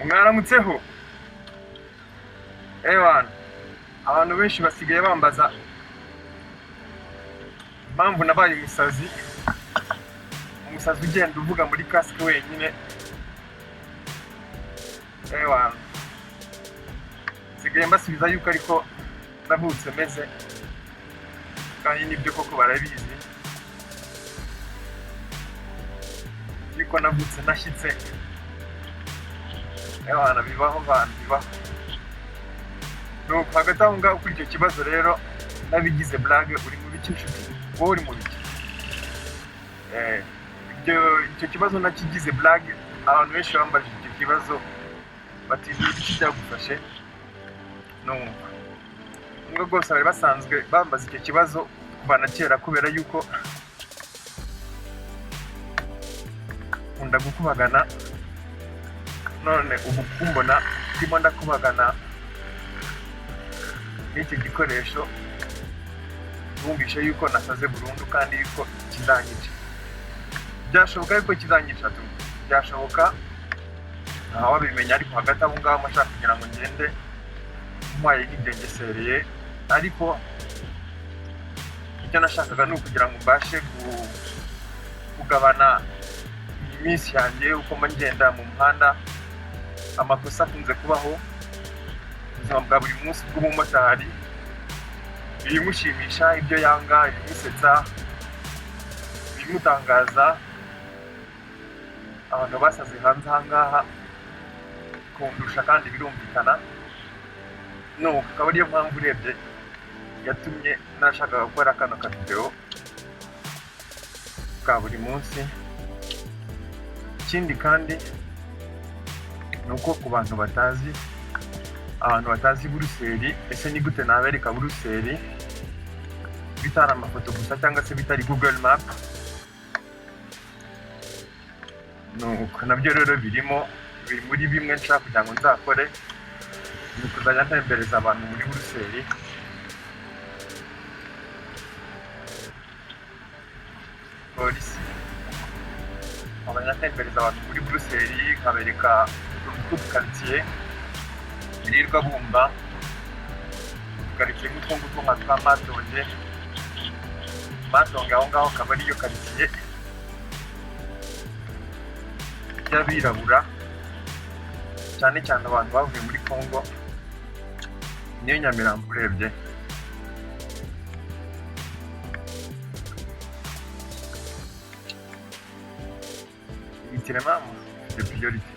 Mwaramutseho. Ewana, abantu benshi basigaye bambaza impamvu nabaye umusazi, umusazi ugenda uvuga muri kasike wenyine. Ewana, nsigaye mbasubiza yuko ariko navutse meze, kandi nibyo koko barabizi yuko navutse nashyitse. Ewana, bibaho bantu, bibaho. Nuko hagati aho ngaho kuri icyo kibazo rero n'abigize blague, uri mu biki nshuti? Wowe uri mu biki? Ibyo icyo kibazo nakigize blague. Abantu benshi bambajije icyo kibazo bati: "Ni ibiki byagufashe?" Numva nubwo rwose bari basanzwe bambaza icyo kibazo kuva na kera, kubera yuko nkunda gukubagana. None ubu kumbona ndimo ndakubagana n'icyo gikoresho, bumvishe yuko nasaze burundu kandi yuko kizanyica. Byashoboka yuko kizanyica tu, byashoboka, ntawabimenya. Ariko hagati aho ngaho nshaka kugira ngo ngende ntwaye nigengesereye, ariko icyo nashakaga ni ukugira ngo mbashe kugabana iyi minsi yanjye uko mba ngenda mu muhanda, amakosa akunze kubaho, ubuzima bwa buri munsi bw'umumotari, ibimushimisha, ibyo yanga, ibimusetsa, ibimutangaza. Abantu basaze hanze aha ngaha kundusha, kandi birumvikana. Nuko akaba ariyo mpamvu urebye yatumye nashakaga gukora kano kavideo ka buri munsi. Ikindi kandi ni uko ku bantu batazi, abantu batazi Buruseli, ese ni gute nabereka Buruseli bitari amafoto gusa cyangwa se bitari Google Map? Nuko nabyo rero birimo, biri muri bimwe nshaka kugira ngo nzakore, ni ukuzajya ntembereza abantu muri Buruseli. Polisi, nkabajya ntembereza abantu muri Buruseli, nkabereka utuntu tw'udukaritsiye birirwa bumva, udukaritsiye nk'utwo ngutwo nka twa Matonge. Matonge aho ngaho akaba ariyo karitsiye y'abirabura, cyane cyane abantu bavuye muri Congo, niyo Nyamirambo urebye. Yitiremo de priorité.